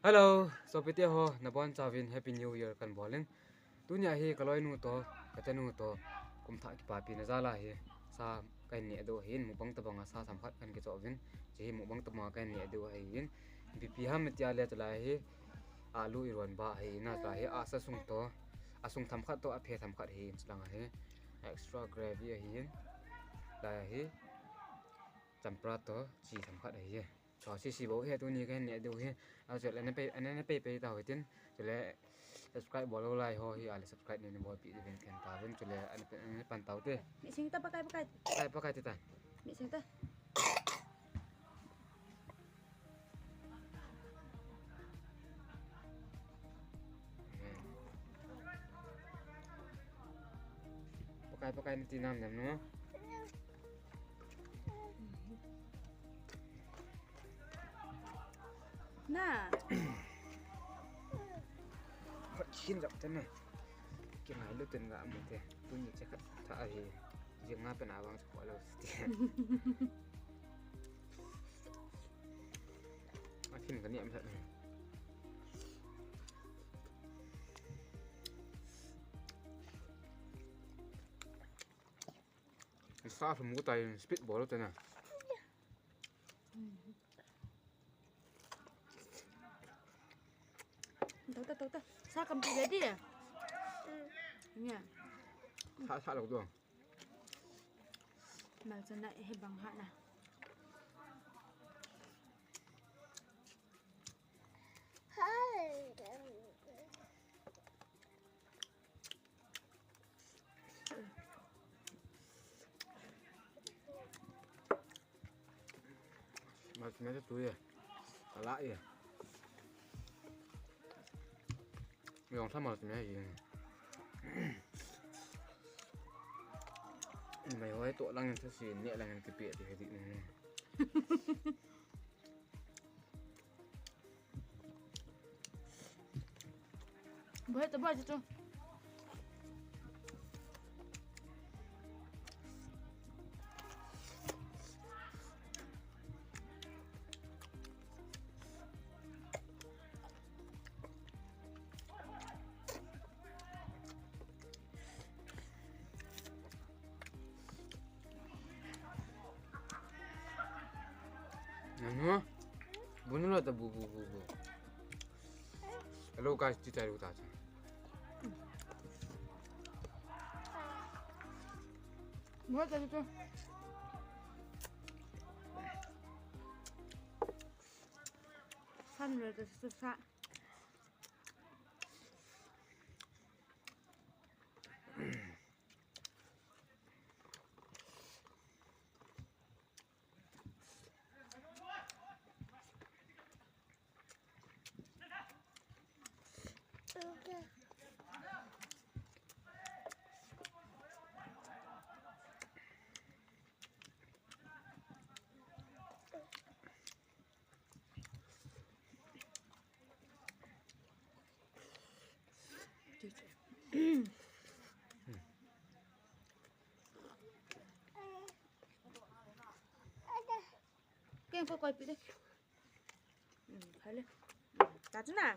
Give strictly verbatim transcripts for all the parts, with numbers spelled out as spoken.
Hello, sopite ho, nabonchauvin Happy New Year kahin bolin. Tunia hi kaloinu toh, kachanu toh, kum thah kipapina jal a hi sa kahin neh diu ahin, mukbang tabang a sa themkhat kahin kichoh uvin. Hiche hi mukbang tabang a kahin neh diu ahin. Ipi ipi ham tia le chulai hi alu iron ba ahin, chulai hi asa sung toh, asung themkhat toh, aphe themkhat ahin, chulang a hi extra gravy ahin. Lai a hi champra toh chi themkhat ahi. Chua sisi bou hi tuni kahin neh diu hi. Achule ana pei, ana, ana pei pei tau hitin. Chule subscribe bol lou lai ho hi ale subscribe nei, nei bolpeh diuvin kahin tauvin. Chule ana, ana pan taute. Meh sing ta, pakai, pakai. Pakai, pakai ti ta. Meh sing ta. Pakai, pakai nati nam nam no. Na. Hot chin rap te na. Kingailu ten ga mu te. Tuni che khat tha ahi. Jing nga pen a vang che ko lo ti. Ahin kani am that. Sa thum ko tai speed bol te na. Tau ta, tau ta. Sa kam ti le di. Nia. Sa, sa lo do. Mal chana he bang ha na. Mal chana tu ye. Ala ye. Yong sa mal chana ye. Mai hoi to lang sa si ne lang ti pe ti he di ne. Buat tu, buat tu. Ano? Bunu la ta bu, bu, bu, bu. Hello guys, ti tayo ta. Buat tadi tu. San le tu sa. Keng ko koi pi de. Hmm, khai le. Hmm, ta chu na.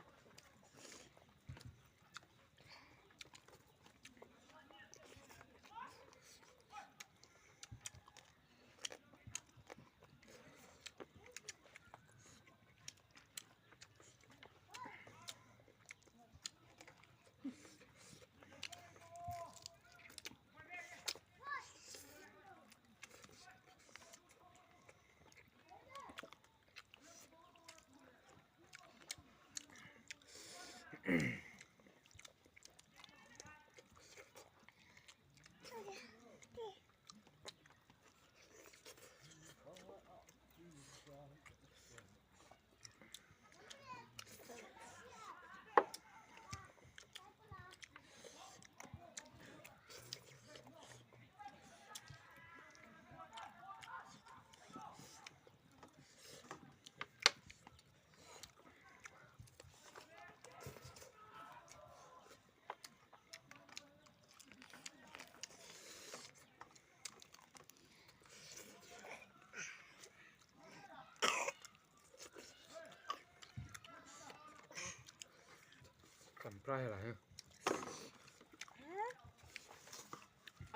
Kam pra hela he.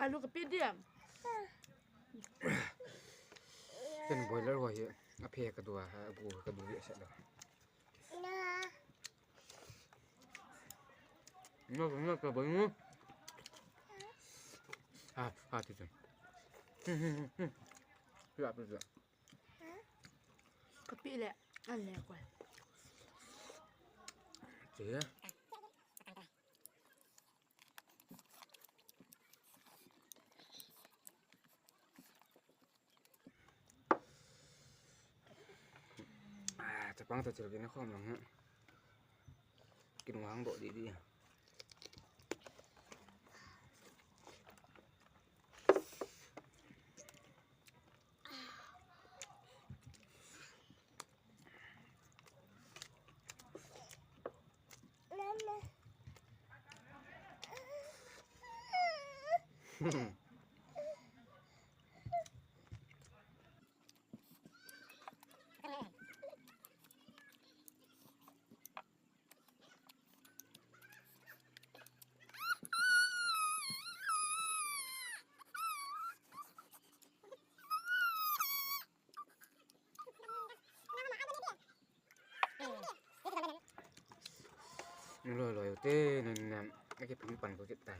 Alu kapi diam. Ken boiler ho hi. Aphe kadu a, agu kadu hi asa lo. No, no, no, no. Ha, ha, tu tu. Hmm, hmm, hmm, hmm. Ya, tu tu. Kapi le, an le ko. Che. Ah, chapang ta chil kina khom lang ha. Kin wang do di di. Loi loi te, nan, nan, aki pang pang ko kit tai.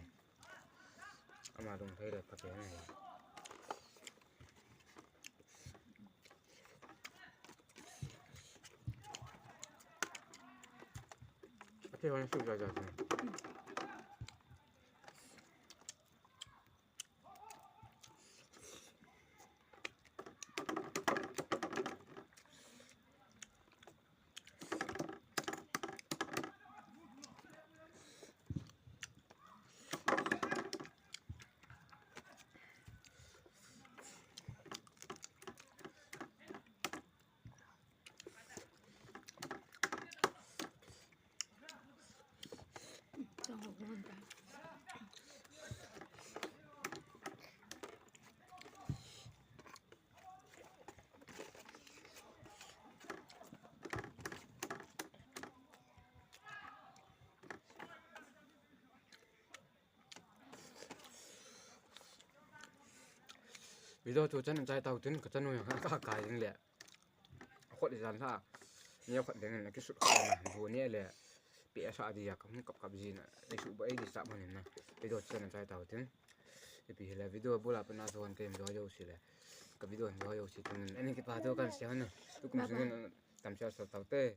Ama dong thei le pha ke nai. Ate wan su ja ja. Video chu chan chai tau tin ka chanu ya ka kai ding le. Khot jan ha. Ni khot ding na ki sut kha na. Bu ni le. Pe sa di ya ka hung kap kap ji na. Ai su ba ai di sa ma ni na. Video chan chai tau tin. Ipi hile video bula pa na so kan kem do yo si le. Ka video do yo si tin. Ani ki pa to kan se na. Tu kum sin tam sa sa tau te.